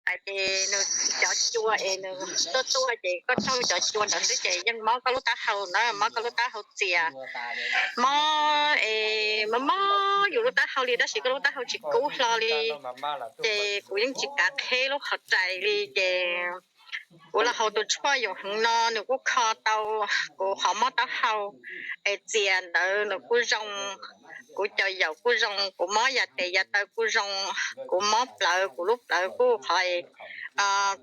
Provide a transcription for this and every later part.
Ces nws cov cua es nws tuaj tuaj ces koj raug cov cua ntawd xwb ces yeej mob koj lub taub hau na, mob koj lub taub hau txias. Mob es mob mob yus lub taub hau li tab sis koj lub taub hau tsis kub hlo li. Ces kuv yeej tsis kav qheb lub qhov rais li ces kuv los haus tus tshuaj yoom heev no nws kuj kho tau kuv qhov mob taub hau es txias ntawd nws kuj zoo. Kuv cov yaum kuj zoo, kuv mob yam tes yam taw kuj zoo, kuv mob plawv, kuv lub plawv kuj qhov,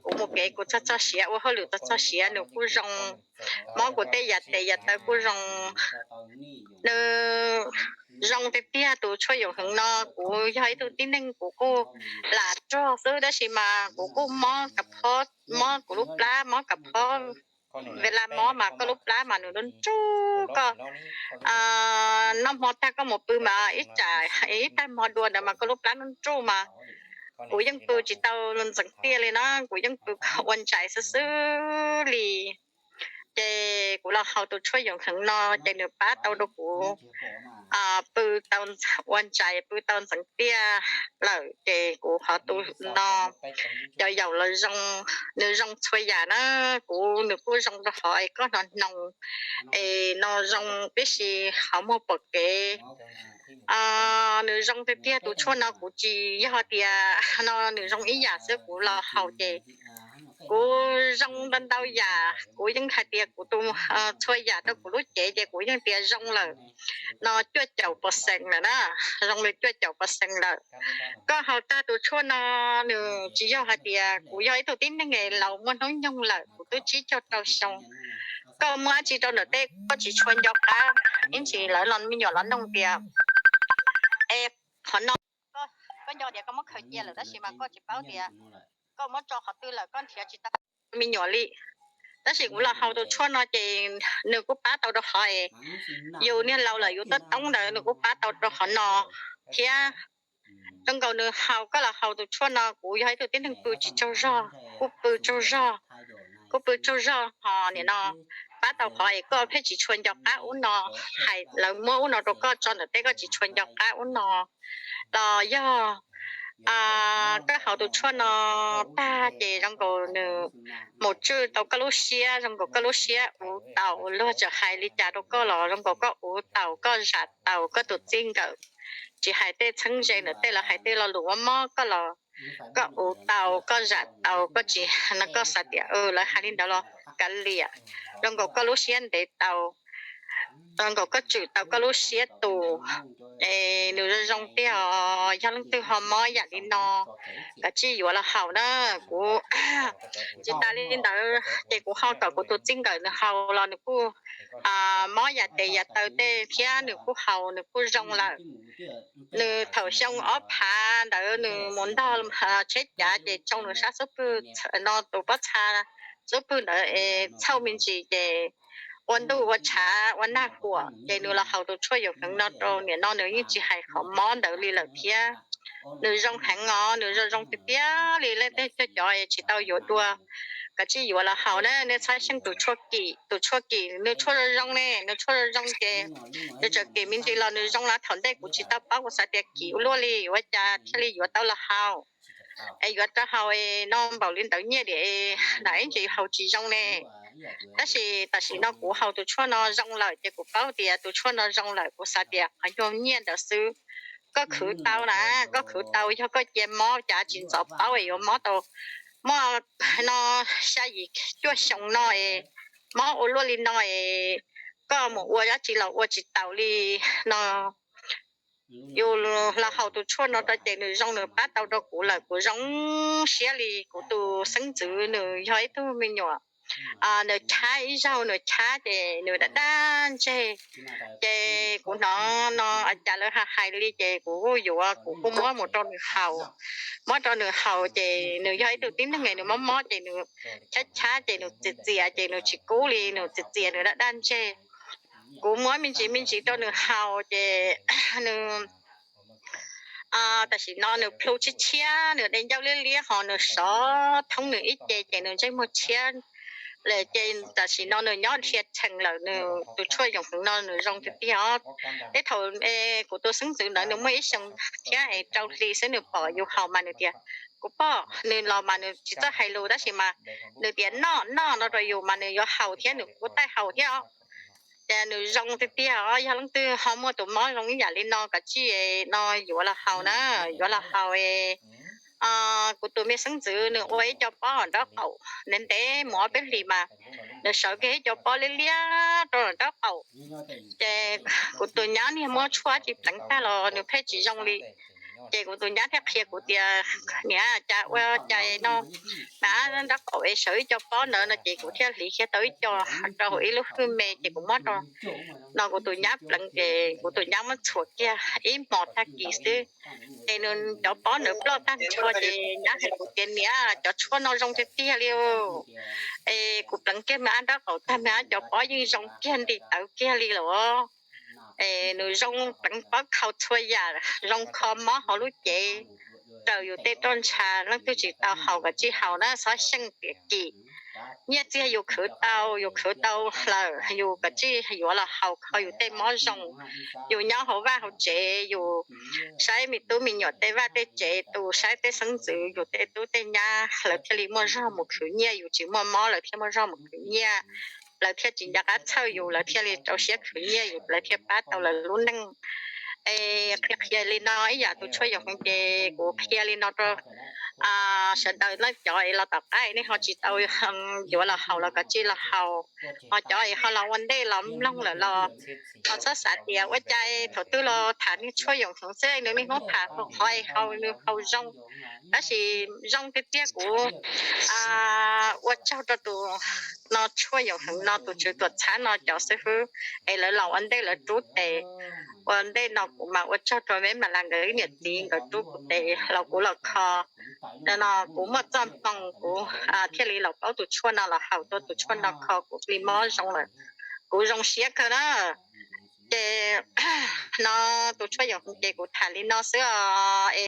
kuv mus kev kuv txog txog siav, ua hauj lwm txog txog siav nws kuj zoo. Mob kuv tej yam tes yam taw kuj zoo. Nws zoo tiag tiag, tus tshuaj yoom heev no. Kuv yog ib tug tib neeg kuv kuj lam rog xwb tab sis mas kuv kuj mob kav phob, mob kuv lub plab, mob kav phob. Ves las mob mas koj lub plab mas nws nruj nruj, koj noj hmo tag koj mus pw mas ib tsam ib tag hmo dua ntawd mas koj lub plab nruj nruj mas kuv yeej pw tsis tau ntxeev tiaj li na, kuv yeej pw ua ntsais xwb xwb li. Ces kuv los haus tus tshuaj yoom heev no ces nws pab tau rau kuv pw tau ua ntsais, pw tau ntxeev tiaj lawm ces kuv ho tu no. Cov yaum los zoo, nws zoo txhua yam na. Kuv nws kuj zoo rau qhov es koj hno hnoos es no zoo tib si, qhov muag pom kev. Nws zoo tiag tiag, tus tshuaj no kuv tsis yog tias no nws zoo ib yam xwb, kuv los haus ces kuv zoo ntau ntau yam, kuv yeej hais tias kuv tu txhua yam rau kuv lub cev ces kuv yeej tias zoo lawm no cuaj caum percent lawm na, zoo li cuaj caum percent lawm. Koj haus tag tus tshuaj no, nws tsis yog hais tias kuv yog ib tug tib neeg laus muaj hnub nyoog lawm, kuv twb tsib caug rau xyoo. Koj muaj dab tsi rau ntawm tej koj tsis tshua nco qab, ib ntsis lawv los me nyuam los nug tias, es qhov no koj nco tias koj muab khaws cia lawm tab sis mas koj tsis paub tias koj muab tso qhov twg lawm, koj nrhiav tsis tau me nyuam li. Tab sis kuv los haus tus tshuaj no ces nws kuj pab tau rau qhov es yus niag laus lawm yus tab toob ntawd nws kuj pab tau rau qhov no thiab. Zoo nkaus nws haus, koj los haus tus tshuaj no, kuv yog ib tug tib neeg pw tsis tsaug zog, kuj pw tsaug zog, kuj pw tsaug zog ho nim no pab tau qhov es koj pheej tsis tshua nco qab ub no, hais lawv muab ub no rau koj tso ntawm tej koj tsis tshua nco qab ub no los yog koj haus tus tshuaj no tag ces zoo nkaus nws mus tswj tau koj lub siab, zoo nkaus koj lub siab uv taus, luag txawm hais li cas rau koj los zoo nkaus koj uv taus, koj zam taus koj tus txij nkawm. Tsis hais tej txheeb ze ntawm tej lawv hais tej lo lus mob mob koj los koj uv taus, koj zam taus, koj tsis, no koj xav tias lawv hais li ntawd los kav liam, zoo nkaus koj lub siab ntev tau, zoo nkaus koj tswm tau koj lub siab tus. Es nws zoo zoo tiag os, yog leej twg ho mob yam li no kav tsij yuav los haus na. Kuv tsis tas li ntawd ces kuv ho kom kuv tus txij nkawm nws haus los nws kuj mob yam tes yam taw tej thiab nws kuj haus nws kuj zoo lawm. Nws thaum xyoo ob phav ntawd nws mus ntog tsheb cav ces tsoo nws sab xub pwg no tus pob txha xub pwg ntawd es txhauj me ntsis ces ua ntuj ua tshav ua nag huam ces nws los haus tus tshuaj yoom heev no rau nim no nws yeej tsis hais qhov mob ntawd li lawm thiab. Nws zoo heev os, nws zoo zoo tiag tiag li. Leej twg cov cov tsis tau yuav dua kav tsij yuav los haus na, nej txhob xyeej tus tshuaj kim, tus tshuaj kim nws tshuaj zoo zoo ne, nws tshuaj zoo zoo ces nws txawm kim me ntsis los nws zoo los thaum ntej kuv tsis tau paub, kuv xav tias kim ua luaj li ua cas thiaj li yuav tau los haus. Es yuav rau haus no npaum li ntawd nyiaj diam na ib ntsis haus tsis zoo ne. Tab sis tam sim no kuv haus tus tshuaj no zoo lawm ces kuv paub tias tus tshuaj no zoo lawm, kuv xav tias qhov nyuag nyiaj ntawd xwb. Koj khwv tau na, koj khwv tau, yog koj cia mob cas tsis ntxov paub es yuav mob tau, mob no xya yim cuaj xyoo no es mob ua luaj li no es koj mus ua dab tsi los ua tsis taus li no. Yus los haus tus tshuaj no rau ces nws zoo, nws pab tau rau kuv lawm, kuv zoo siab li. Kuv tus xeeb ntxwv nws yog ib tug me nyuam, nws chab ib zaug nws chab ces nws daj daj ntseg. Ces kuv hnov no cas lawv hais li ces kuv kuj yuav, kuv kuj muab mus rau nws haus. Muab rau nws haus ces nws yog ib tug tib neeg nws mob mob ces nws chab chab ces nws txias txias ces nws tsis kub li, nws txias txias nws daj daj ntseg. Kuv muab me ntsis me ntsis rau nws haus ces nws tam sim no nws plhu tshiab tshiab, nws de ncauj liab liab ho nws sov thoob nws ib ce ces nws ntsej muag tshiab lawm. Ces tam sim no nws nyob dhia tsheem lawm, nws tus tshuaj yoom heev no nws zoo tiag tiag os. Tej thaum kuv tus xeeb ntxwv ntawd nws muaj ib xyoo thiab es rau hli xwb nws pom yus haus mas nws tias kuv pog, nws los mas nws tsis txawj hais lus tab sis mas nws tias noj noj no rau yus mas nws yuav haus thiab, nws kuj taij haus thiab os. Ces nws zoo tiag tiag os, yog leej twg ho muaj tus mob zoo ib yam li no koj cia li no yuav los haus na, yuav los haus. Kuv tus me xeeb ntxwv nws ua ib co pob nraub qaum ntev ntev mus ob peb hlis mas nws sawv kiag ib co pob liab liab rau nraub qaum. Ces kuv tus nyab niag muab tshuaj tsis pleev tag los nws pheej tsis zoo li. Ces kuv tus nyab thiaj qhia kuv tias, niam, cas ua cas no, mas nraub qaum es sawv ib co pob ntawd no ces kuv thiaj hliv kiag tau ib co rau hauv ib lub hwj me ces kuv muab rau no kuv tus nyab pleev ces kuv tus nyab muab txhuam kiag ib hmos tag kis xwb. Ces nws cov pob ntawd ploj tag nrho ces nyab hais kuv tias niam, cov tshuaj no zoo tiag tiag li. Es kuv pleev kiag me ab nraub qaum tag me ab cov pob yeej zoo kiag nti tawv kiag li los. Es nws zoo pleev pob khau txhua yam, zoo kho mob hauv lub cev, raws yus tej roj ntsha. Leej twg tsis tau haus koj cia li haus na, txhob xyeej tiam kim. Nyiaj txiag yus khwv tau, yus khwv tau lawm yus koj cia li yuav los haus kho yus tej mob zoo. Yus nyob hauv vaj hauv tsev yus saib me tub me nyuam tej vaj tej tsev, tus saib tej xeeb ntxwv yus tej tub tej nyab lawv thiaj li muaj zog mus khwv nyiaj, yus tsis muaj mob lawv thiaj muaj zog mus khwv nyiaj, lawv thiaj tsis nco qab txhawj yus, lawv thiaj li rau siab khwv nyiaj yus, lawv thiaj pab tau lawv lub neej. Es qhia qhia li no ib yam tus tshuaj yoos heev ces kuv qhia li no rau sawv daws na. Cov es los tom qab nej ho tsis tau yuav los haus los koj cia li los haus, ho cov es ho los ua ntej los mloog lawm los ho txhob xav tias ua cas thaum twg los tham niag tshuaj yoos heev xwb, nws niaj hnub tham qhov es haus nws haus zoo. Tab sis zoo tiag tiag kuv ua tsaug rau tus no tshuaj yoos heev no, tus tswv tuam txhab no cov xib fwb es lawv los ua ntej lawv rub tes. Ua ntej no kuv mas ua tsaug rau Meb Mas Las nkawd ib niam txiv nkawd rub kuv tes los kuv los kho. Nim no kuv muaj txoj hmoo kuv thiaj li los paub tus tshuaj no los haus, tus tshuaj no kho kuv li mob zoo lawm, kuv zoo siab kawg na. Ces no tus tshuaj yoos heev ces kuv tham li no xwb os.